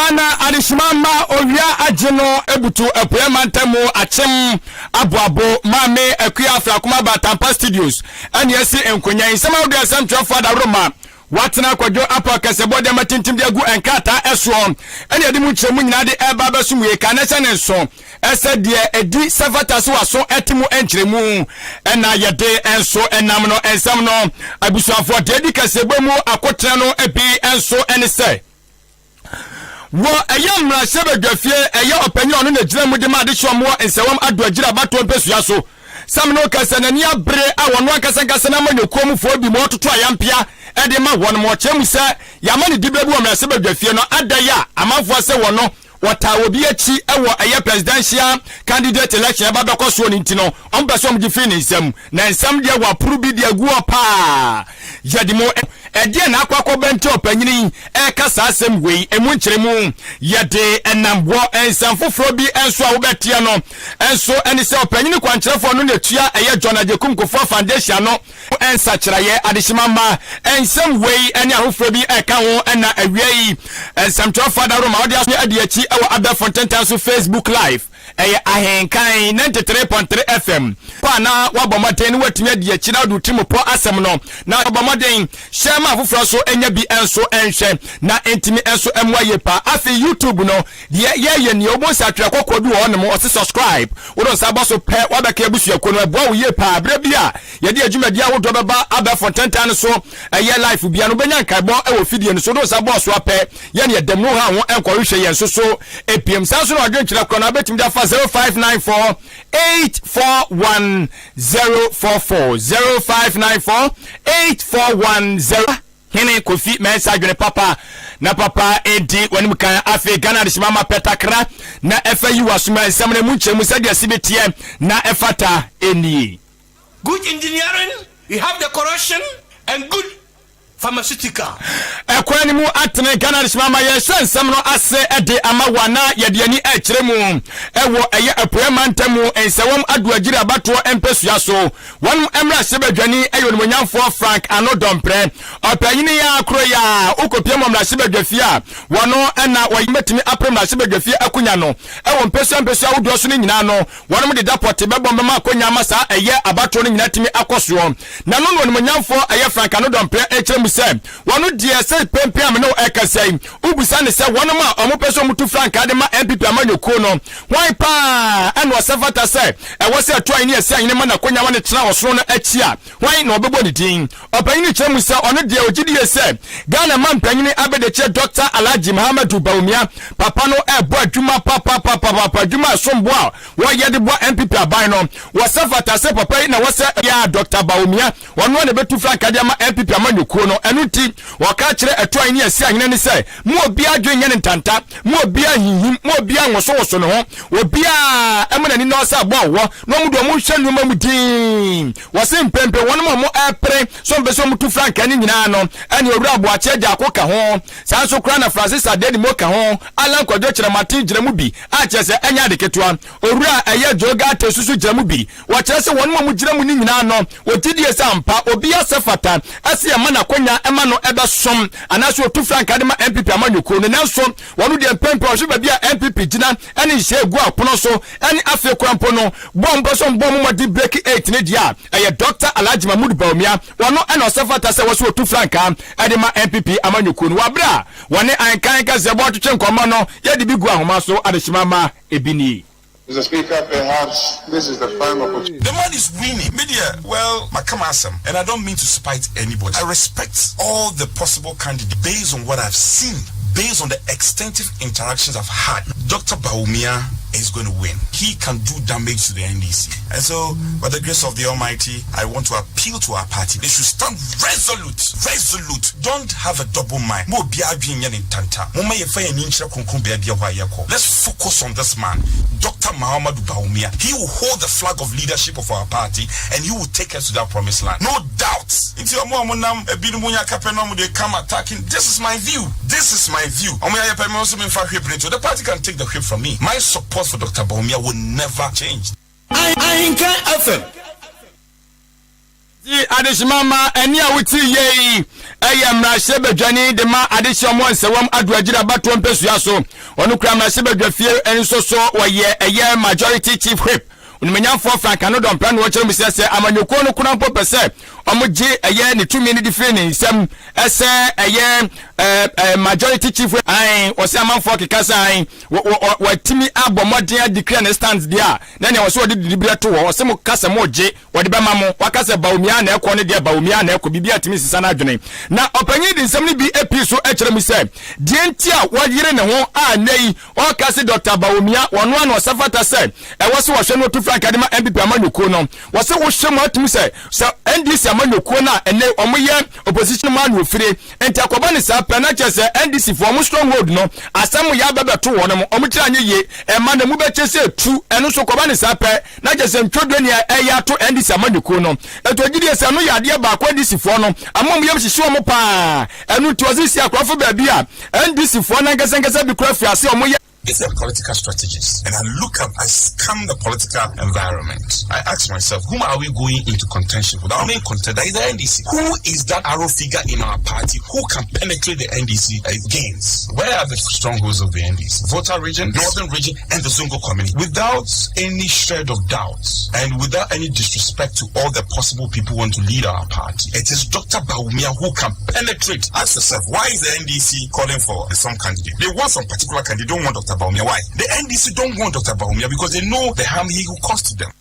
Ghana adehyema mma owia agye no abutu apueɛ mantam mu akyem aboabo Maame Akua Afrakoma aba Tampa Studios ɛne asi nkonya yi. Nsɛm ahodoɔ a nsɛmtwerɛfoɔ adaworoma Watena Kwadwo Apaw Kɛsɛbɔ de ama tintim de agu nkrataa ɛsoɔ ɛne ɛde mu nkyerɛmu nyinaa de ɛreba abɛsom wie ka na ɛhyɛ ne nso ɛsɛ deɛ ɛdi sɛ fata sɛ waso ɛte mu nkyerɛmu ɛna yɛde nso ɛnam no nsɛm no abusuafoɔ deɛ ɛdi kɛsɛbɔ mu akotena no bi nso ɛne sɛ Wɔ ɛyɛ mmarahyɛbadwafie ɛyɛ ɔpanyin a ɔno na gyina mu de ma adehyeɛ ɔmo wɔ Nsawam Ado Agyiri abatoɔ mpɛsua so. Sam no ka sɛ n'ani abere a ɔno ankasa ankasa n'amanyɔkuo mu foɔ bi ma ɔtoto ayampea de ma wɔn ma ɔkyerɛ mu sɛ yɛama no diberɛ bi wɔ mmarahyɛbadwafie no adɛn a amanfoɔ sɛ wɔ no wɔtaa obi akyi wɔ ɛyɛ presidential candidate election ɛba bɛkɔ soɔ no nti no wɔn pɛ sɛ wɔn gye firi ne nsam na nsɛm deɛ wɔaporo bi de agu hɔ paa yɛde mu ɛdeɛ na akɔ akɔbɛ nti ɔpanyini yi ɛreka saa asɛm wei emu nkyerɛmu yɛde ɛnam wɔ nsɛm foforɔ bi nso a wobɛteɛ no nso ɛne sɛ ɔpanyini kwankyerɛfoɔ no na ɛtua ɛyɛ John Agyekum Kufuor Foundation ano nsakyeraeɛ adehyema mma nsɛm wei ne ahoforɔ bi ɛka ho ɛna awia yi nsɛmtwerɛfoɔ adaworo ma wɔde aso adi akyi ɛwɔ abɛɛfo ntentan so Facebook live ɛyɛ Ahenkan 93.3 FM pɔ a na wabɔ mmɔden na watumi adi akyi na wode tirim pɔ asɛm no na ɔbɔ mmɔden hyɛ ma afoforɔ nso nya bi nso nhwɛ na ntumi nso mmoa yie paa. Afei YouTube no deɛ yɛyɛ nie, wobɛhu sɛ atwerɛ kɔkɔɔ bi wɔ hɔnom ɔse subscribe, wode nsa bɔ so pɛ wabɛka abusuakuo no, ɛboa wo yie paa. Berɛ bi a yɛde adwumadi ahodoɔ bɛba abɛɛfo ntentan no so ɛyɛ live bia no wobɛnya nkaebɔ wɔ fidie no so, wode nsa bɔɔ so apɛ yɛne ɛdam no ha ho nkɔhwehwɛ yɛn nso so ebiem. Saa nso na wadwenkyerɛ korɔ no wobɛtumi de afa 0594 841 044 0594 841 0 Hene Kofi Mensah adwene papa na papa edi w'anim kan. Afei Ghana adehyema ma pɛtakra na ɛfa yi w'asoma nsɛm no mu nkyerɛmu sɛdeɛ ɛsi bi teɛ na ɛfata nie. Good engineering, we have the correction and good pharmaceutical. Ɛkwan no mu atene Ghana adehyema ma yɛhyɛ nsɛm no ase de ama wo anaa yɛde ani rekyerɛ mu wɔ ɛyɛ Apueɛ Mantam mu Nsawam Adoagyiri abatoɔ mpasua so. Wɔn mmarahyɛbadwani yɛ Onimuonyamfoɔ Frank Ano Dɔmprɛ. Ɔpanyini yi ara koro yi a wokɔpia mu wɔ mmarahyɛbadwafie a wɔno na wɔbɛtumi apere mmarahyɛbadwafie akonya no wɔ mpasua mpasua ahodoɔ so no nyinaa no, wɔnom deda pɔte bɛbɔ bɛma akonya ama saa ɛyɛ abatoɔ no nyinaa atumi akɔ soɔ. Na no na Onimuonyamfoɔ ɛyɛ Frank Ano Dɔmprɛ rekyerɛ mu sɛ wɔno deɛ sɛ pempen a me ne wo ɛrekasa yi, wobisa no sɛ wɔnom a wɔpɛ sɛ wɔtu frankaa de ma NPP amanyɔkuo no, hwan paa na ɔsɛ fata sɛ ɛwɔ sɛ ɛto ahene asi ahene ma n'akonya ma no tena ɔsono no akyi a, hwan na ɔbɛbɔ ne din? Ɔpanyin no kyerɛ mu sɛ ɔno deɛ ɔgye die sɛ Ghana mampanyini abɛdekyerɛ Dɔkta Alhaji Mahamadou Bawumia papa no ɛrebɔ adwuma papapapapa, adwuma a ɛsom bo a wɔyɛ de boa NPP aban no. Wɔsɛ fata sɛ papa yi na wɔsɛ yɛ a Dɔkta Bawumia Ɔno ara na ɛbɛtu frankaa de ama NPP amanyɔkuo no. Ɛno nti, wɔka kyerɛ Atu Ahene ne Asi Ahene no sɛ, Mo obiara adwene nyɛ no ntanta, mo obiara nhinhim, mo obiara nwosowoso ne ho, obiara mma n'ani nnɔ sɛ aboa ɔwɔ, na wɔn deɛ wɔnhwɛ nneɛma mu dinn. Wɔse mprempren wɔnom a wɔrepere sɛ wɔpɛ sɛ wɔtu frankaa no nyinaa no, ɛne Owura Boakye Agyarko ka ho. Saa nso koraa na Francis Adenimo ka ho, Allan Kwadwo Kyerematen gyina mu bi, a kyerɛ sɛ ɛnyɛ ade ketewa. Owura a ɛyɛ Joe Ghartey nso so gyina mu bi. Wɔkyerɛ sɛ wɔn a wɔgyina mu no nyinaa no, wɔgye die sɛ ampa obi asɛ fata sɛ yɛma no akwanya ma no bɛsom anaasɛ ɔtu frankaa de ma NPP amanyɔkuo no. Nanso wɔn deɛ mpɛn pii wɔhwɛ baabi a NPP gyina ne nhyehyɛe a ɛgu apono so ne afei koraa mpo no bɔ a wɔpɛ sɛ wɔbɔ wɔn mmɔden break eight no deɛ a, ɛyɛ Dɔkta Alhaji Mahmood Bawumia. Ɔno na ɔsɛ fata sɛ wɔsɛ wɔtu frankaa de ma NPP amanyɔkuo no. Wɔ aberɛ a wɔne Ankan Kaseɛbɔ retwetwe nkɔmmɔ no, yɛde bi gu ahoma so adehyema ma ebi nie. Mr. Speaker, perhaps this is the prime opportunity. The man is winning. Media, well, maka m'asɛm, and I don't mean to spite anybody. I respect all the possible candidates based on what I've seen, based on the extensive interactions I've had. Doctor Bawumia is going to win. He can do damage to the NDC. And so, by the grace of the Almighty, I want to appeal to our party. They should stand resolute, resolute. Don't have a double mind. Mo obiara adwene nyɛ ne ntanta. Momma yɛmfa yɛn ani nkyerɛ kronkron bea bi a hɔ a yɛkɔ. Let's focus on this man, Doctor Mahamadou Bawumia. He will hold the flag of leadership of our party and he will take us to that promised land. No doubt. Nti ɔmo a ɔmo nam ebinom nya kapɛ na ɔmo de come attacking, this is my view, this is my view. Ɔmo yɛ ayɛ pɛ me nso memfa whip no nto, the party can take the whip from me. My support for Doctor Bawumia will never change. Ahenkan FM. Ti adehyema ma ɛne a wote yei ɛyɛ mmarahyɛbadwani de ma adehyeɛ ɔmo nsɛwam ado agyiri abatoɔ mpɛsua so. Ɔno kura mmarahyɛbadwa fie nso so, wɔyɛ ɛyɛ Majority Chief Whip, Onimonyamfoɔ Frank Annor Dompreh no. Wɔkyerɛ mu sɛ amanyɔkuo no kora mpo pɛ sɛ ɔmo gye ɛyɛ ne tumi no de firi ne nsam ɛsɛ ɛyɛ ɛɛ Majority Chief Whip. Ae, wɔsɛ amanfoɔ keka sɛ ae, wɔatumi abɔ mmɔden adi kura ne stand deɛ a, na nea wɔsɛ wɔde didibere to hɔ, ɔsɛ mo kasa mo gye wɔde bɛma mo. Waka sɛ Bawumia na ɛkɔ no deɛ, Bawumia na ɛkɔ, biribi atumi sisa no adwene. Na ɔpanyin de nsɛm no bi apii so kyerɛ mu sɛ deɛ nti a wɔyere ne ho a nnɛ yi ɔka se Dr Bawumia wɔno ano ɔsɛ fata sɛ ɛwɔ sɛ wɔhwɛ no otu frankaa de ma NPP amanyɔkuo no, wɔsɛ wohwɛ mu atumi sɛ NDC amanyɔkuo no a ɛnɛ wɔyɛ opposition mu ano ofire nti akɔba ne saa pɛ na kyerɛ sɛ NDC foɔ ɔmo stronghold no asɛm yɛ abɛbɛto wɔn mo ɔmo kyerɛ anyɛ yie ɛma na mu bɛkyɛ sɛ tu. Ɛno nso kɔba ne saa pɛ na kyerɛ sɛ ntwodwo nea ɛyɛ ato NDC amanyɔkuo no. Ɛtɔ gyidie sɛ ɛno yɛ adeɛ baako NDC foɔ no ama ɔmo yam hyehye wɔn paa. Ɛno nti ɔsi si akorɔfo baabi a NDC foɔ no ankasa bi kura fi ase ɔmo yɛ. If you're a political strategist and I look up, I scan the political environment, I ask myself, whom are we going into contention with? Our main contender is the NDC. Who is that arrow figure in our party who can penetrate the NDC gains? Where are the strongholds of the NDC? Volta Region, Northern Region, and the Zongo community. Without any shred of doubt and without any disrespect to all the possible people who want to lead our party, it is Dr. Bawumia who can penetrate. Ask yourself, why is the NDC calling for some candidate? They want some particular candidate, they don't want Dr. Bawumia. Why? The NDC don't want Dr. Bawumia because they know the harm he will cause to them.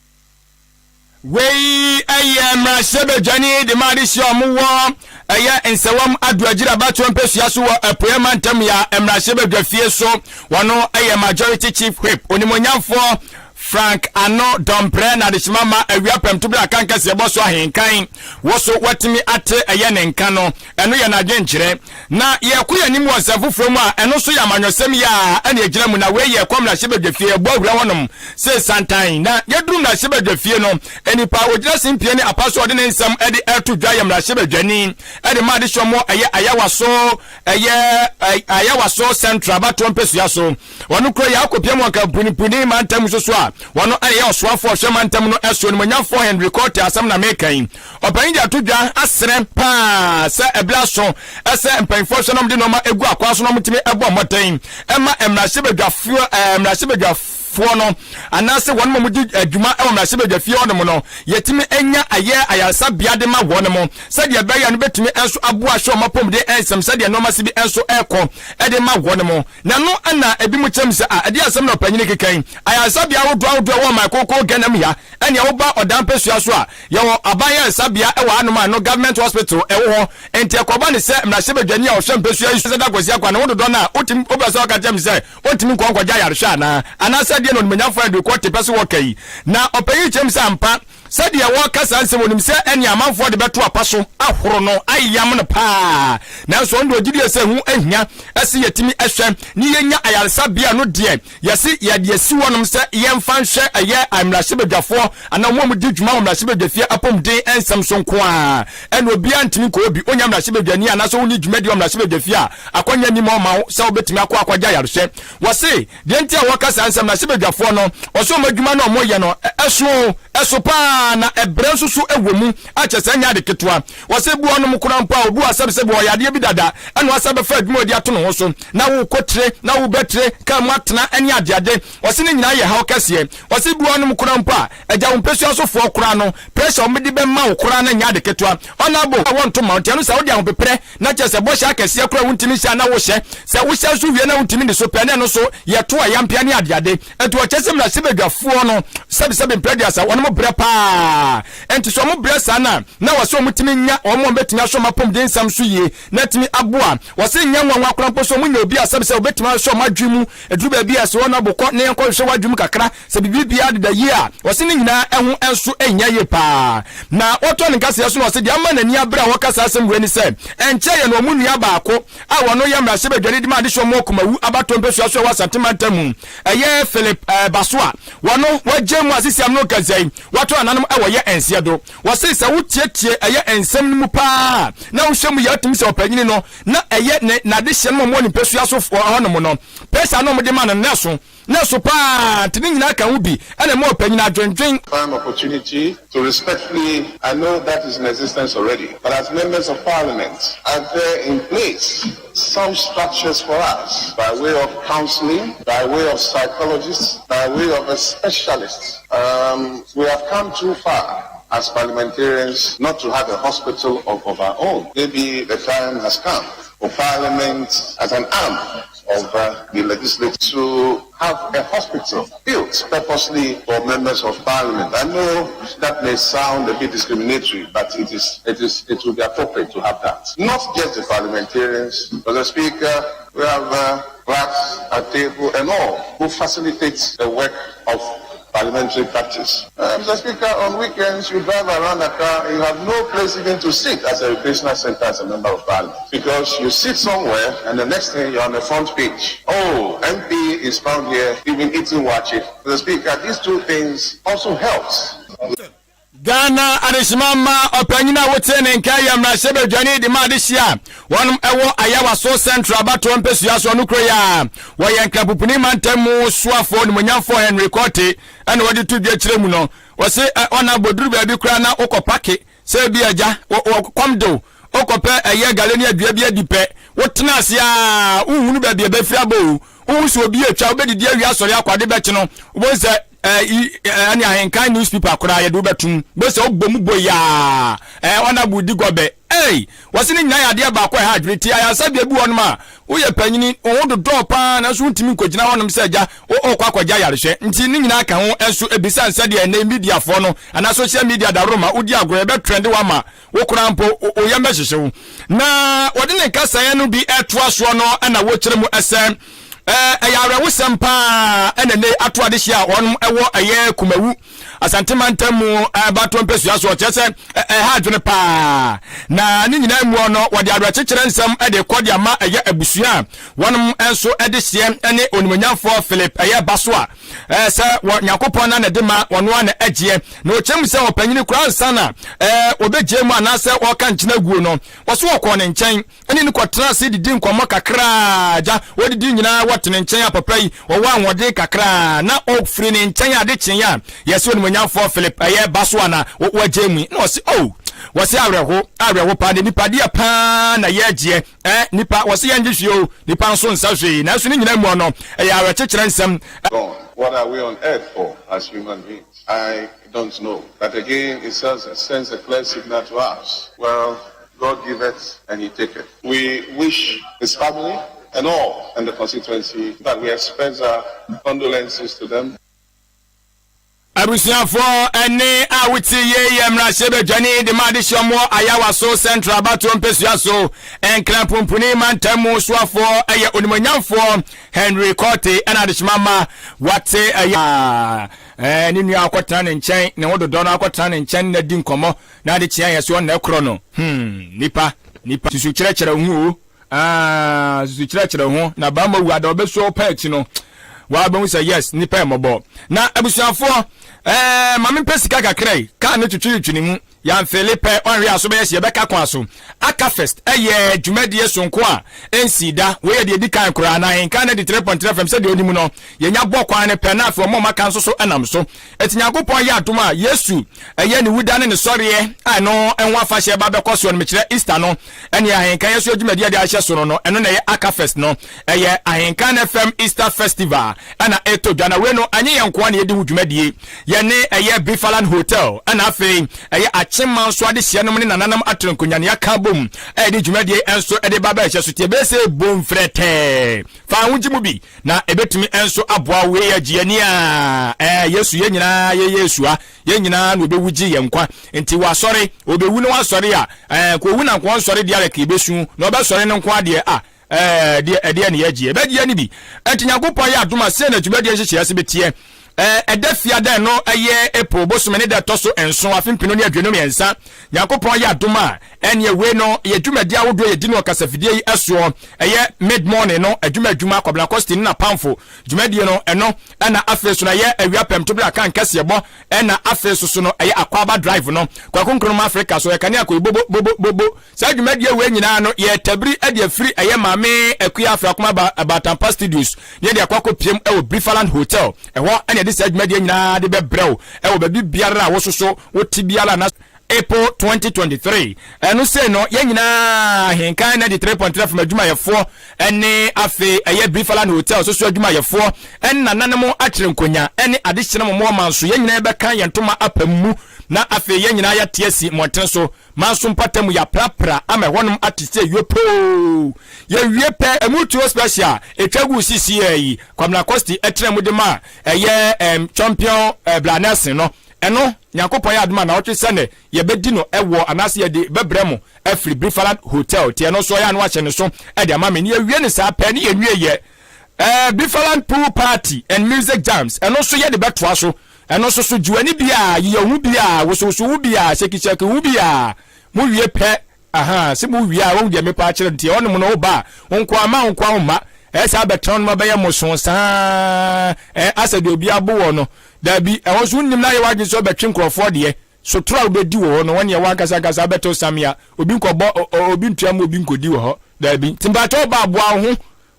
Wei ɛyɛ mmarahyɛbadwani de ma adehyia ɔmo wɔ ɛyɛ Nsawam Adoagyiri abatoɔ mpɛsua so wɔ Apueɛ mantam yɛ mmarahyɛbadwa fie so. Wɔno ɛyɛ Majority Chief Whip, Onimonyamfoɔ Frank Annor Dompreh. Na adehyema ma awia pɛmtobere aka nkɛseɛ bɔ so ahenkan wɔ so watumi ate ɛyɛ ne nka no, ɛno yɛ n'adwenkyerɛ. Na yɛkɔ yɛn anim wɔ nsɛm foforɔ mu a ɛno nso yɛ amanyɔsɛm yɛ a ɛne ɛgyina mu. Na wei yɛ kɔ mmarahyɛbadwa fie, ɛbɔ awura hɔnom sɛ santan. Na yɛduru mmarahyɛbadwa fie no, nipa a ogyina simpie ne apa so ɔde ne nsɛm ɛde ɛto dwa yɛ mmarahyɛbadwani ɛde ma adehyɛ mo ɛyɛ Ayawaso, ɛyɛ Ayawaso Central abatoɔ mpɛsua so. Wɔn kuro yɛ akɔpia mu ɔka mpunipuni mantam nso so a wɔn ɛyɛ ɔsoafoɔ ɔhwɛ mantam no ɛso, Onimonyamfoɔ Henry Quartey. Asɛm na meka yi, ɔpanyin de ato dwa asrɛ paa sɛ ɛbla so ɛsɛ mpanyinfoɔ hwɛ na wɔde nneɛma egu akwan so na wɔtumi ɛbɔ mmɔden ɛma mmarahyɛbadwafoɔ mmarahyɛbadwafoɔ no anaasɛ wɔn mu di adwuma ɛwɔ mmarahyɛbadwa fie hɔnom no, yɛtumi anya ayɛ ayaresabea de ma wɔn mo sɛdeɛ ɛbɛyɛ no bɛtumi nso aboa ahwɛ wɔn apɔmuden nsɛm, sɛdeɛ nneɛma si bi nso ɛrekɔ ɛde ma wɔn mo. Na no ɛna ebi mu kyerɛ mu sɛ a ɛde asɛm na ɔpanyin keka yi, ayaresabea ahodoɔ ahodoɔ ɛwɔ ɔman koko Ghana mu ya. Ɛnea woba ɔdan mpɛsua so a, yɛwɔ aban ayaresabea ɛwɔ hanom a no government hospital ɛwɔ hɔ. Nti ɛkɔba ne sɛ mmarahyɛbadwani a ɔhwɛ mpɛsua yi sɛ da kwasi akwa ne ho dodɔ no a wotumi wopɛ sɛ ɔka kyerɛ me sɛ ɔntumi nkɔ nkɔgye ayarehwɛ anaa, anaasɛ deɛ na Onimonyamfoɔ Henry Quartey pɛ so wɔka yi? Na ɔpanyin kyerɛ mu sɛ ampa, sɛdeɛ wɔka saa nsɛm, onim sɛ ɛne amanfoɔ de bɛto apa so ahoro no ayam no paa, nanso ɔno deɛ ɔgyidie sɛ ho ahia ɛsɛ yɛtumi ɛhwɛ ne yɛnya ayaresabea no deɛ yɛse yɛde asi hɔnom sɛ yɛmfa nhwɛ ɛyɛ mmarahyɛbadwafoɔ anaa wɔn a wɔdi dwuma wɔ mmarahyɛbadwafie apɔmuden nsɛm so nko a. Ɛna obiara ntumi nkɔ obi onya mmarahyɛbadwani anaasɛ wonni dwumadi wɔ mmarahyɛbadwafie a akɔnya nim ɔma wo sɛ wobɛtumi akɔ akɔgye ayarehwɛ. Wɔse deɛ nti a wɔka saa nsɛm mmarahyɛbadwafoɔ no, ɔsɛ wɔn adwuma no a wɔyɛ no ɛso ɛso paa na ɛbrɛ nso so ɛwɔ mu akyɛ sɛ ɛnyɛ ade ketewa. Wɔsɛ bu ɔnom koraa mpo a obi wɔ asɛm sɛ bi ɔyɛ adeɛ bi dada ɛna wasa bɛfa adwuma ɔde ato ne ho so na wokɔ tire na wobɛtire kaa mu atena ɛne adeade. Wɔse ne nyinaa yɛ haw kɛseɛ. Wɔse bu ɔnom koraa mpo a agya wo mpɛsua sofoɔ koraa no, pressure wɔn de bɛma wo koraa no nyɛ ade ketewa. Ɔnabo a wɔnto ma wo nti ɛno sɛ wode ahopeprɛ na kyerɛ sɛ bɔhyɛ akɛseɛ koraa wontumi nhyɛ a na wohyɛ sɛ wohyɛ nso wie na wontumi ne so pɛ na ɛno so yɛto a yampea ne adeade. Nti wɔkyɛ sɛ mmarahyɛbadwafoɔ no, sɛbesɛbe mprɛduasa, wɔn mo brɛ paa. Nti sɛ wɔn brɛ saa no a, na wɔsɛ wɔn tumi nya wɔn a wɔbɛtumi asɔ wɔn apɔmuden nsɛm so yie na atumi aboa. Wɔsɛ nyɛ nwanwa koraa mpo sɛ wɔn nya obi a sɛbesɛ wɔbɛtumi ahwɛ wɔn adwene mu. Ɛduru baabi a sɛ wɔn abokɔ na yɛnkɔ hwehwɛ w'adwene mu kakra sɛ biribi biara deda yie a, wɔsɛ ne nyinaa ɛho nso nyɛ yie paa. Na wɔtɔ ne nkaseɛ so na wɔsɛ deɛ ama n'ani abere a wɔka saa asɛm wei ne sɛ ɛnkyɛ yɛ no wɔn nua baako a wɔno yɛ mmarahyɛbadwani de ma adehyɛ wɔn Kumawu abatoɔ mpɛsua so ɛwɔ Asante mantam mu, ɛyɛ Philip Baso a wɔno wɔagye mu asisi am no kasa yi wɔato ananom ɛwɔ yɛ nseɛ do. Wɔse sɛ wotietie ɛyɛ nsɛm no mu paa na wohwɛ mu yɛ atumi sɛ ɔpanyini no na ɛyɛ ne n'adehyɛ no ma ɔmo ne mpɛsua so hɔnom no pɛsa na ɔmo de ma no nɛso. Na ɛso paa nti ne nyinaa ka ho bi na ɛma ɔpanyin adwendwen. Prime opportunity to respectfully, I know that is in existence already, but as members of parliament, are there in place some structures for us by way of counseling, by way of psychologists, by way of a specialist? Um, we have come too far as parliamentarians not to have a hospital of, of our own. Maybe the time has come for parliament as an arm of uh, the legislature to have a hospital built purposely for members of parliament. I know that may sound a bit discriminatory, but it is it is it will be appropriate to have that. Not just the parliamentarians, but the speaker, we have uh, clerks at table and all who facilitate the work of parliamentary practice. Uh, Mr. Speaker, on weekends you drive around a car, you have no place even to sit as a recreational center as a member of parliament. Because you sit somewhere and the next thing you're on the front page. Oh, MP is found here, even eating waakye. Mr. Speaker, these two things also helps. Ghana adehyema mma ɔpanyin a wotie ne nka yɛ mmarahyɛbadwani de ma adehye a wɔnom ɛwɔ Ayawaso Central abatoɔ mpɛsua so ɔno kuro yi a wɔyɛ Nkrapoponi mantam mu soafoɔ onimonyamfoɔ Henry Quartey ɛna wɔde to dwa kyerɛ mu no wɔse ɔna abɔduru baabi koraa na wokɔ pake sɛ bi agya kɔm de wo wokɔpɛ ɛyɛ gale ne adua bi adi pɛ wotena ase a wohunu baabi a ɛbɛfiri abɔ o wohu sɛ obi atwa wobɛdidi awie asɔre akɔ ade bɛkye no wobɛhu sɛ ɛne ahenkan newspaper koraa yɛde wobɛtum bɛ sɛ wobɔ mu bɔ yaa ɔna bu di gɔbɛ ei wɔse ne nyinaa yɛ adeɛ baako ɛha adwene ti ayaresabea bi wɔnom a woyɛ panyini wo ho dodɔɔ paa nanso wontumi nkɔgyina hɔnom sɛ agya wokɔ akɔgya yarehwɛ nti ne nyinaa ka ho nso ebisa nsɛdeɛ ɛnɛ mediafoɔ no anaa social media daworo ma wodi agorɔ yɛbɛtrɛnde wama wo koraa mpo wo yam bɛhyehye wo. Na wɔde ne nkasaeɛ no bi retoa soɔ no na wɔkyerɛ mu sɛ ɛyɛ awerɛhosɛm paa ɛna nnɛ ato adehyeɛ a wɔn ɛwɔ ɛyɛ Kumawu Asante mantam mu ɛbatoɔ mpɛsua soɔ kyerɛ sɛ ɛha adwene paa na ne nyinaa mu no wɔde awerɛkyekyerɛ nsɛm ɛde kɔ de ama ɛyɛ abusua a wɔn nso ɛde hyeɛ ɛne onimonyamfoɔ Philip ɛyɛ ba so a ɛɛ sɛ wɔ Nyankopɔn na na ɛde ma wɔn a na ɛgyeɛ na ɔkyerɛ mu sɛ ɔpanyini koraa ansa na ɛɛ wɔbɛgye mu anaasɛ wɔka nkyena guo no wɔso wɔkɔɔ ne nkyɛn ɛne no kɔtena ase didi nkɔmmɔ kakraa gya wɔdidi nyinaa wɔte ne nkyɛn a papa yi ɔwɔ ahoɔden kakraa na ɔfiri ne nkyɛn ade kyeeɛ a yɛsɛ onimonyamfoɔ Philip ɛyɛ ba so a na wɔagye mu na ɔse oh wɔse awerɛho awerɛho paa de nipa deɛ paa na yɛgyeɛ Eh, nipa, wɔse yɛngye hwee o, nipa nso nsa hwee, nanso ne nyinaa mu no, ɛyɛ awerɛkyekyerɛ nsɛm. Gone. What are we on earth for as human beings? I don't know. But again, it sends, sends a clear signal to us. Well, God giveth and he taketh. We wish his family and all and the constituency that we express our condolences to them. Abusuafoɔ ɛnne a wote yei yɛ mmarahyɛbadwani de ma adehyeɛmoɔ Ayawaso Central abatoɔ mpɛsua so Nkran Pumpuni mantam mu soafoɔ ɛyɛ onimonyamfoɔ Henry Quartey ɛna adehyema ma wate ɛyɛ ɛɛ ne nua akɔtena ne nkyɛn ne ho dodɔ no akɔtena ne nkyɛn na di nkɔmmɔ na adekyea yɛ so ɔnna ɛkorɔ no hmm nipa nipa susu kyerɛkyerɛ ho o Ah, susu kyerɛkyerɛ ho na bamma wu ada ɔbɛsuo wo paa akyi no wabɛhu sɛ yes nipa yɛ mmɔbɔ na abusuafoɔ ɛɛ ma mempɛ sika kakra yi kaa ne twitwiritwi ne mu yɛamfele pɛ ɔnhwɛ aso bɛyɛ sɛ yɛbɛka kwan so aka first ɛyɛ dwumadie sonko a ɛnsii da wei yɛ deɛ ɛdi kan koraa na ahenkan no 93.3 fm sɛdeɛ ɔnim no yɛnya bɔ kwan no pɛ na afei ɔma ɔmaka nso so ɛnam so Enti Nyankopɔn yɛ adom a, Yesu ɛyɛ ne wuda ne ne sɔreɛ a ɛno ho afahyɛ ba bɛkɔ soɔ no, mekyerɛ Easter no, ɛne Ahenkan Yɛsoɛ dwumadie a yɛde ahyɛ so no no, ɛno na ɛyɛ Aka Fest no. Ɛyɛ Ahenkan FM Easter Festival ɛna ɛtɔ dwa, na wei no ɛnyɛ yɛn nkoa na yɛdi ho dwumadie, yɛne ɛyɛ Bifaland Hotel ɛna afei ɛyɛ Akyemma nso adehyeɛ nom ne nananom atrenkonya na yɛaka abom a yɛde dwumadie nso ɛde ba bɛhyɛ so, ti ɛbɛyɛ sɛ bomfrɛtɛɛ. Fa ho gye mu bi, na ebetumi nso aboa wo. Wei yɛ gye ani a, ɛɛ, Yesu, yɛn nyinaa yɛyɛ asua, yɛn nyinaa na obewu gye yɛn nkwa. Nti wasɔre, obewu na wasɔre a, ɛɛ, nka owu na nka ɔnsɔre deɛ a, ka ebesu, na ɔbɛsɔre no nko adeɛ a, ɛɛ, deɛ, ɛdeɛ na yɛgye, yɛbɛgye ani bi. Nti Nyankopɔn yɛ adom a, sei na dwumadie nhyehyɛeɛ ase bɛteɛ. Ɛda Fiada ɛno ɛyɛ April bosome ne da ɛtɔ so nson afe mpenu ne aduonu mmiɛnsa. Nyankopɔn ayɛ adom a ɛneɛ wei no yɛ dwumadi ahodoɔ yɛdi no wɔ kasafidie yi soɔ. Ɛyɛ mid morning no adwuma adwuma Kwabena Kɔsti ne n'apamfo dwumadie no ɛno ɛna afei so no ɛyɛ awia pɛmto berɛ akan kɛseɛbɔ ɛna afei so so no ɛyɛ Akwaaba drive no Kwaku Nkrumah Africa so ɛkanea kɔyi bobo bobo bobo. Saa dwumadie wei nyinaa no yɛ tabiri de afiri ɛyɛ Maame Akua Afrakoma ba Batampa Studios ne yɛde akɔ akɔ piem wɔ Brifaland Hotel. Ɛhɔ na yɛde saa dwumadie nyinaa de bɛbrɛ wo wɔ baabi biara a wososo wote biara na April 2023 ɛno sei no yɛn nyinaa Ahenkan 93.3 FM adwumayɛfoɔ ne afei ɛyɛ Brifaland Hotel soso adwumayɛfoɔ ne nananom akyerɛ nkonya ne adehyena mo mmoa manso yɛn nyinaa yɛbɛka yɛn ntoma apam mu na afei yɛn nyinaa yɛate asi mmɔntene so Manso mpata mu yɛaprapra ama ɛhɔnom ate sɛ yopoo. Yɛwie pɛ, ɛmu tuo special ɛtwa guu sisiaa yi, Kwabena Kosti tena mu de ma ɛyɛ ɛm Champion eh, Bla Nelson no. Ɛno, Nyankopɔn yɛ adom a naawɔtwe sɛnɛ yɛbɛdi no ɛwɔ anaasɛ yɛde bɛbrɛ mo afiri Brifaland Hotel. Nti ɛno nso ɛyɛ a na wahyɛ ne so de ama me. Ne yɛwie no saa pɛ ne yɛnwie yɛ eh, Brifaland Pool Party and Music Jams, ɛno nso yɛde bɛtoa so. Ɛno nso so, gye w'ani bi a, yeyɛ wo ho bi a, wosowoso wo bi a, hyɛkihyɛki wo bi a, mo wie pɛ, ahaa, se mo wie a, wahu deɛ mepa akyerɛ no, nti ɛhɔnom no woba a, wo nkoa mma wo nkoa wo mma, ɛyɛ saa bɛtena hɔnom abɛyɛ mosoo saa, ɛɛ, asɛ deɛ obi abo wɔ no, daabi, ɛhɔ nso wonnim na ayɛ w'adwene sɛ wobɛtwe nkorɔfoɔ deɛ, sotoro a wobɛdi wɔ hɔ no, wɔneɛ w'ankasa ankasa wobɛtew samea, obi nkɔbɔ, obi ntua ma obi nkɔdi wɔ hɔ, daabi, nti mpakyɛ woba a, boa wo ho,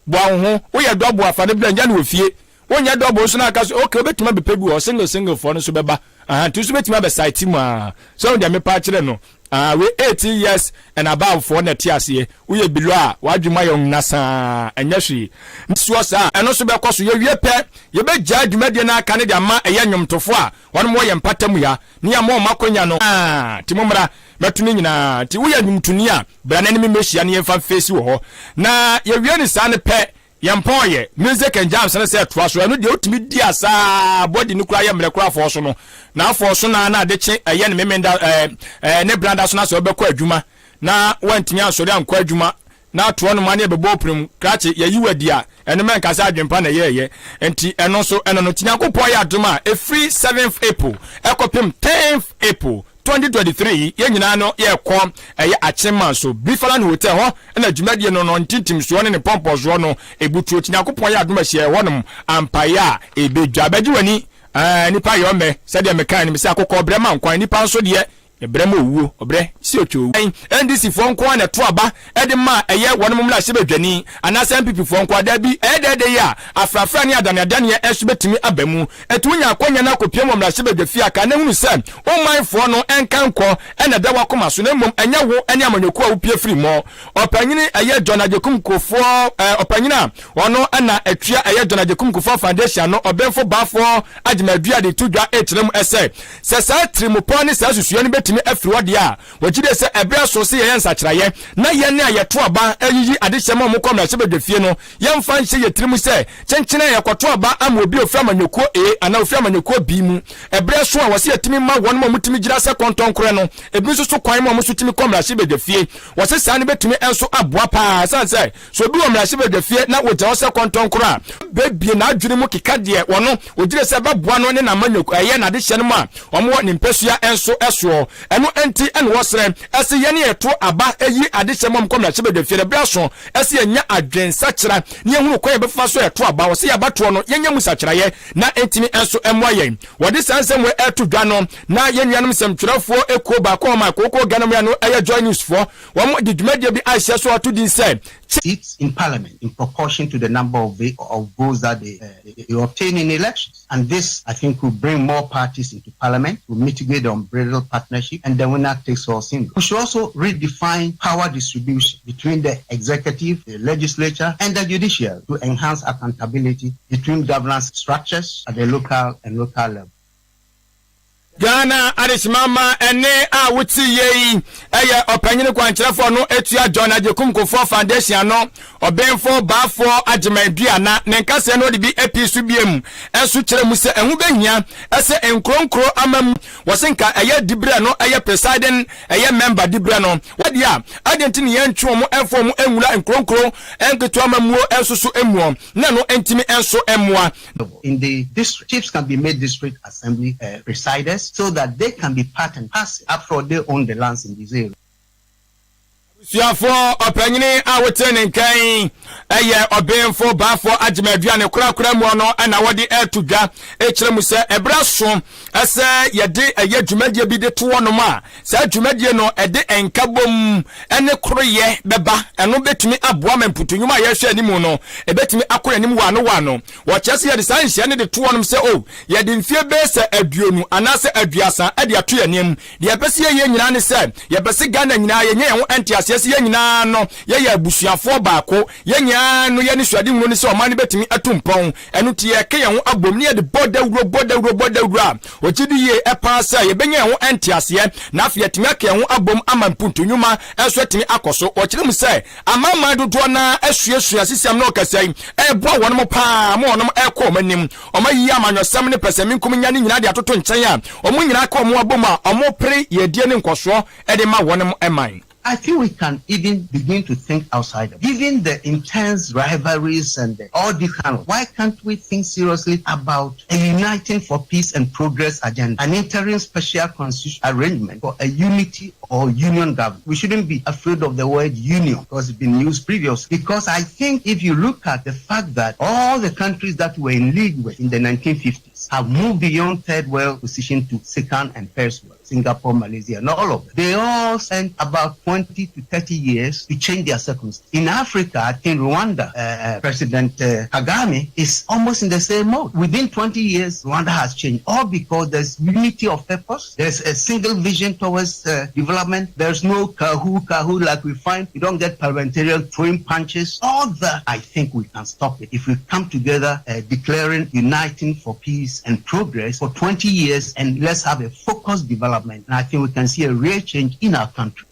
Boa wo ho, woyɛ dɔbo a fa no bra nya no wɔ fie, wonyɛ dɔbo nso na aka sɛ ok wobɛtumi abɛpɛ bi wɔ hɔ, single single foɔ no nso bɛba ahaa nti wo nso bɛtumi abɛ site mu aa sɛ wohu deɛ mepa akyerɛ no ahaa wei 18 years and above foɔ na ɛte aseɛ, woyɛ below a w'adwene mu ayɛ wo nnasaa ɛnyɛ hwee. Soɔ saa a ɛno nso bɛkɔ so, yɛwie pɛ yɛbɛgyaa dwumadie no aka no de ama ɛyɛ nnwomtofoɔ a wɔnom wɔ yɛn mpata mu ha ne yɛama wɔn akwanya no aa nti mommra mɛto ne nyinaa nti woyɛ nnwomtoni a Bra na ne me mmɛhyia na yɛmfa mfeesi wɔ hɔ. Na yɛwie no saa no pɛ, yɛmpɔn yɛ. Music and jams no sɛ ɛtoa so. Ɛno deɛ wotumi di asa ara, body no koraa yɛ mmerɛ koraa afɔɔ so no. Na afɔɔ so no ara na ade kye ɛyɛ ne memenda ɛɛ ɛɛ ne brada so na sɛ wobɛkɔ adwuma na woantumi ansɔre ankɔ adwuma na atoɔ no ma ne ɛbɛbɔ opirim krakye yɛyi wo adi a, ɛno mɛnka sɛ adwempa na ɛyɛɛyɛ. Nti ɛno nso ɛno no. Nti Nyankopɔn yɛ adom a, ɛfiri seventh April ɛkɔpem tenth April 2023 yi, yɛn nyinaa no yɛrekɔ ɛyɛ Akyemman so, Brifaland Hotel hɔ na dwumadie no no ntintimsoɔ ne ne mpɔmpɔsoɔ no ɛbutuo. Nti Nyankopɔn yɛ adom ahyia yɛ hɔnom ampaeɛ a ɛbɛdwa. Bɛgye w'ani, ɛɛ nipa yɛ ɔmmɛ, sɛdeɛ mekae no, mese akokɔ ɔbrɛ ma nkwa, nipa nso deɛ ɛbrɛ ma owuo, ɔbrɛ si otwa owuo. NDC foɔ nko ara na ɛto aba de ma ɛyɛ wɔnom mmarahyɛbadwani anaasɛ NPP foɔ nko ara, daabi, ɛyɛ dɛɛdɛ yi a afrafra ne adaneadaneɛ nso bɛtumi aba mu. Enti wonya akwanya no akɔpiem wɔ mmarahyɛbadwafie a, ka na hunu sɛ wo manfoɔ no nka nkɔ na ɛda w'akoma so na mmom ɛnyɛ wo ne amanyɔkuo a wopue firi mu. Ɔpanyini ɛyɛ John Agyekum Kufuor, ɔpanyini a ɔno na ɛtua ɛyɛ John Agyekum Kufuor Foundation ano, Ɔbenfo Baafoɔ Agyemang Duah de to dwa rekyerɛ mu sɛ, sɛ saa tirimupɔ ne saa susuiɛ no bɛtumi afiri hɔ deɛ a, Wɔgye die sɛ ɛberɛ aso sɛ yɛyɛ nsakyeraeɛ na yɛn a yɛto aba yiyi adehyɛ ma wɔkɔ mmarahyɛbadwafie no, yɛmfa nhyɛ yɛn tirim sɛ kyenkyene a yɛkɔto aba ama obi a ɔfiri amanyɔkuo A anaa ɔfiri amanyɔkuo B mu. Ɛberɛ aso a wɔsɛ yɛtumi ma wɔnom a wɔtumi gyina sɛ kɔntɔnkorɛ no ebi nso so kwan ma wɔn nso tumi kɔ mmarahyɛbadwafie. Wɔse saa no bɛtumi nso aboa pa ara ɛsiane sɛ Sɛ obi wɔ mmarahyɛbadwafie na wɔgya hɔ sɛ kɔntɔnkorɔ a, bɛbue n'adwene mu keka deɛ ɔno ɔgyina sɛ ɛbɛboa no ne n'amanyɔkuo ɛyɛ n'adehyeɛ no mu a wɔwɔ ne mpasua nso soɔ. Ɛno nti na wɔsrɛ sɛ yɛn a yɛto aba yi adehyeɛ ma wɔkɔ mmarahyɛbadwafie no, berɛ aso sɛ yɛnya adwensakyera na yɛhunu kwan a yɛbɛfa so ɛto aba. Wɔsɛ yɛn abatoɔ no yɛnyɛ mu sakyeraeɛ na ɛntumi nso mmoa yɛn. Wɔde saa nsɛm wei reto dwa no na yɛn nuanom nsɛmtwerɛfoɔ ekuo baako a wɔn a kookoo Ghana mu ano yɛ Joy News foɔ Wɔde dwumadie bi ahyɛ so a wɔato din sɛ Seats in parliament in proportion to the number of of votes that they, uh, they, they obtain in elections. And this, I think, will bring more parties into parliament, will mitigate the unbridled partnership, and the winner takes all syndrome. We should also redefine power distribution between the executive, the legislature, and the judiciary to enhance accountability between governance structures at the local and local level. Ghana adehyema ma ɛnne a wote yie yi yɛ ɔpanyin kwankyerɛfoɔ no etua John Agyekum Kufuor Foundation ano, Ɔbenfo Baafoɔ Agyeman Duah na ne nkaseɛ no ɔde bi apii so biom nso kyerɛ mu sɛ ɛho bɛhia sɛ nkuro nkuro ama mu wɔse nka ɛyɛ diberɛ no ɛyɛ presiding ɛyɛ member diberɛ no wɔdeɛ a adɛn nti ne yɛntwe wɔn ɛmfa wɔn nwura nkuro nkuro nketewa amammuo nso so muɔ na ɛno ntumi nso mmoa. In the district, chiefs can be made district assembly uh, presiders so that they can be part and parcel. After all, they own the lands in this area. Abusuafoɔ ɔpanyini a wotee ne nka yi yɛ ɔbenfo Baafoɔ Agyemadu ne korakora mu no na wɔde reto dwa kyerɛ mu sɛ ɛberɛ aso sɛ yɛde ɛyɛ dwumadie bi de to hɔnom a saa dwumadie no ɛde nkabom ne koroyɛ bɛba. Ɛno bɛtumi aboa ma mputu nnwuma a yɛhwɛ anim no ɛbɛtumi akɔ anim wɔ ano wɔ ano. Wɔkyerɛ sɛ yɛde saa nhyia no de to hɔnom sɛ o yɛde mfie bɛyɛ sɛ 20 anaasɛ 30 de ato yɛn anim. Deɛ yɛpɛ sɛ yɛyɛ nyinaa ne sɛ yɛpɛ sɛ Ghana nyinaa yɛnyɛ yɛn ho nteaseɛ sɛ yɛn nyinaa no yɛyɛ abusuafoɔ baako. Yɛn nyinaa no yɛne suadehunu ne sɛ ɔman no bɛtumi atu mpɔn. Ɛno nti yɛka yɛn ho abom ne yɛde bɔ dawuro bɔ dawuro bɔ dawuro a ɔgye di yie paa sɛ yɛbɛnya yɛn ho nteaseɛ na afei yɛatumi aka yɛn ho abom ama mpuntu nnwuma nso atumi akɔ so. Wɔkyerɛ mu sɛ amanaman dodoɔ no ara asuasua sisiam ne ɔkasa yi ɛreboa wɔn paa ma wɔn ɛrekɔ wɔn anim. Wɔn ayiyi amanyɔsɛm ne pɛsɛmenkominya ne nyinaa de atoto nkyɛn a wɔn nyinaa ka wɔn abom a wɔpere yiedie ne nkɔsoɔ de ma wɔn man. I think we can even begin to think outside of given the intense rivalries and the, all this kind of. Why can't we think seriously about a uniting for peace and progress agenda, an interim special constitutional arrangement for a unity or union government? We shouldn't be afraid of the word union because it's been used previously. Because I think if you look at the fact that all the countries that were in league with in the 1950s have moved beyond third world position to second and first world, Singapore, Malaysia, and all of them. They all spent about 20 to 30 years to change their circumstances. In Africa, I think Rwanda, President Kagame is almost in the same mode. Within 20 years, Rwanda has changed, all because there's unity of purpose, there's a single vision towards development, there's no kahoo kahoo like we find. You don't get parliamentarian throwing punches. All that, I think we can stop it if we come together declaring uniting for peace and progress for 20 years and let's have a focused development. And I think we can see a real change in our country.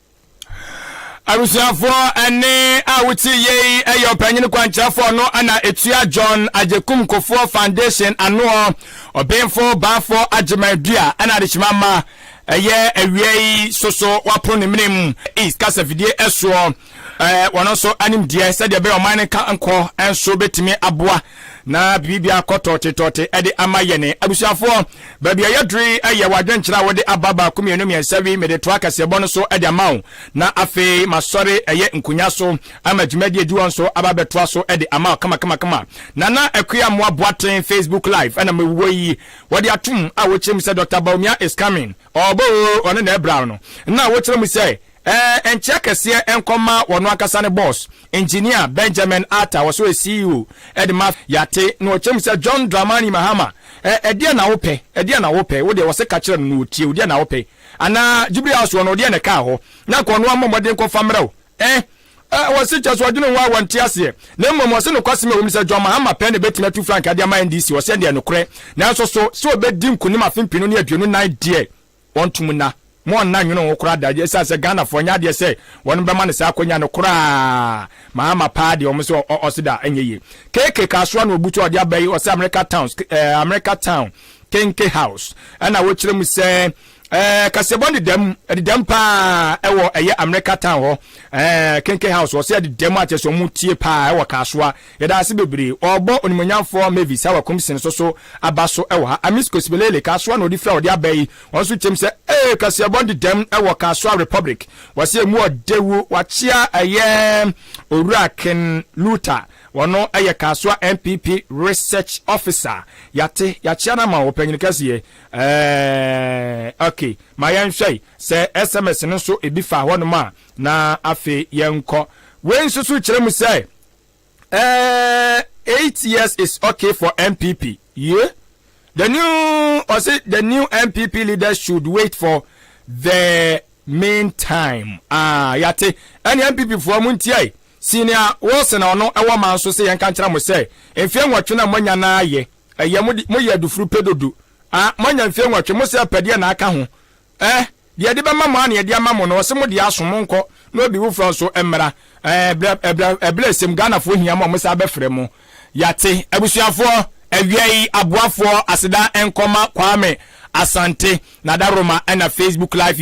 Abusuafoɔ, ɛne a wote yei ɛyɛ ɔpanyin kwankyerɛfoɔ no ana etua John Agyekum Kufuor Foundation anoɔ, Ɔbenfo Baafoɔ Agyeman ɛna adehyema ma ɛyɛ awia yi soso wapono ne mene east kasafidie ɛsoɔ wɔn nso anim deɛ sɛdeɛ ɛbɛyɛ ɔman no ka nkɔ nso bɛtumi aboa na biribi akɔ tɔɔtetɔɔte ɛde ama yɛne. Abusuafoɔ, baabi a yɛduri ɛyɛ wadwenkyerɛ a wɔde aba baako, mmienu, mmiɛnsa wi mede to akɛseɛbɔ no so ɛde ama wo na afei masɔre ɛyɛ nkonya so ama dwumadie di wɔn so aba abɛtoa so ɛde ama wo kamakamakama. Nana Akua Mmoa Boaten, Facebook Live ɛna mewɔ yi, wɔde atom a wɔkyerɛ mu sɛ Dr Bawumia is coming. Ɔbɔ ɔne na ɛbra no na wɔkyerɛ mu sɛ nkyea kɛseɛ nkɔma wɔn ankasa ne boss, Engineer Benjamin Atta, wɔso yɛ CEO ɛde ma yate na ɔkyerɛ mu sɛ John Dramani Mahama, ɛdeɛ na wopɛ, ɛdeɛ na wopɛ wo deɛ wɔsɛ ka kyerɛ no na otie wo deɛ na wopɛ anaa Jubilee House wɔ no deɛ na ɛkaa hɔ na nkɔ ɔno amɔ mmɔden kɔfa mmerɛw wɔsi kyɛ so ɔdwene ho a wɔnte aseɛ na mmom wɔsi nokwasɛm a wɔm sɛ John Mahama pɛ na ebɛtumi atu frankaa de ama NDC. Wɔsɛ deɛ nokorɛ nanso so sɛ ɔbɛdi nkunim afe 2024 deɛ wɔntum na mo ɔnna nwene ho koraa da, ɛsiane sɛ Ghanafoɔ nyɛ adeɛ sɛ wɔn bɛma no saa akonnwa no koraa. Mahama paa deɛ wɔn sɛ ɔsi da ɛnyɛ yie. Keeke Kasoa na obutu ɔde aba yi, ɔsɛ America Town, America Town Kenke House ɛna wɔkyerɛ mu sɛ kaseɛbɔ dedam ɛdedam paa ɛwɔ ɛyɛ America Town hɔ, Kenke House. Wɔsɛ ɛdedam akyɛ sɛ ɔmo tie paa ɛwɔ Kasoa. Yɛda ase bebree. Ɔbɔ onimonyamfoɔ Mavis a wakum sene so so aba so ɛwɔ ha. Amisco Sibelele Kasoa na ɔde fira ɔde aba yi, wɔn nso kyɛm sɛ kaseɛbɔ dedam ɛwɔ Kasoa Republic. Wɔsɛ emu ɔdewu wakyea ɛyɛ Owura Ken Luta, wɔno ɛyɛ Kasoa NPP research officer. Yate yɛakyea no ama wɔ panyin kɛseɛ. Ok, ma yɛnhwɛ sɛ SMS no nso ebi fa hɔnom a na afei yɛnkɔ. Wei nso so kyerɛ mu sɛ 8 years is okay for NPP. Yeah, the new ɔsi the new NPP leaders should wait for the meantime. Ah, yate. Ɛne NPP foɔ mu ntia yi, Senior Wilson a ɔno ɛwɔ man so sɛ yɛnka nkyerɛ mo sɛ mfeɛ 8 na moanya no ayɛ ɛyɛ mo yɛ adufuru pɛ dodo. Ah, moanya mfie 8, mo sɛ pɛdeɛ na aka ho. Deɛ yɛde bɛma mo a na yɛde ama mo no, ɔse mo deɛ aso, mo nkɔ na obi foforɔ nso mmra. Ɛbrɛ, ɛbrɛ, ɛbrɛ ɛsɛm Ghanafoɔ hia mo a mo san bɛfrɛ mo. Yate, abusuafoɔ, awia yi aboafoɔ aseda nkɔma Kwame Asante, Nadaroma ɛna Facebook Live.